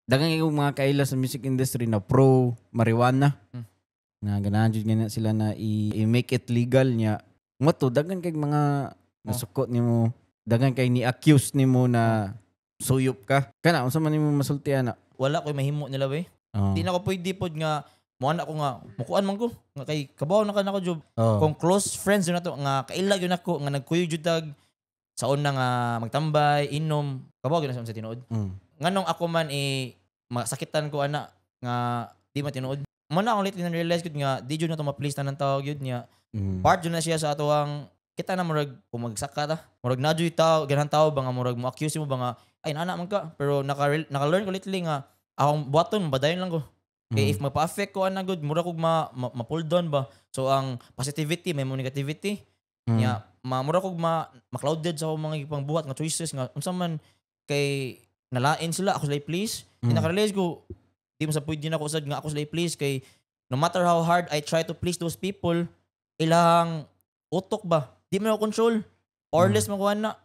Daghang yung mga kaila sa music industry na pro marijuana. Na ganahan jud nga na sila na i-make it legal niya. Mo to daghan kay mga nasukot nimo, daghan kay ni accuse nimo na suyop ka. Kana unsa man nimo masulti ana? Wala ko'y mahimo nila bay. Oh. Di na ko pwede pod nga mo ana ko nga mukuan man ko nga kay kabaw na ka nako job. Kung close friends yun nato nga kaila gyud nako nga nagkuyog jud tag sa una nga magtambay, inom, kabaw gyud na sa tinuod. Nganong ako man eh masakitan ko ana nga di man tinuod. Mo na akong lately na realize gud nga di jud na to ma-please tanan tao gyud niya. Part jud na siya sa atoang kita na murag kung magsaka ta. Murag na jud tao, ganahan tao ba nga murag mo accuse mo ba nga ay nana man ka, pero naka-learn ko lately nga akong buhaton badayon lang ko. Kay if magpa-affect ko ana gud, mura kog ma-pull down ba. So ang positivity may mo negativity. Nya mura kog ma ma-clouded sa akong mga ipangbuhat nga choices nga unsa man kay nalain sila, ako sila please. Naka-realize ko di mo sa pwede na ko sad nga ako sila please kay no matter how hard I try to please those people, ilang utok ba di mo na control, powerless man ko ana.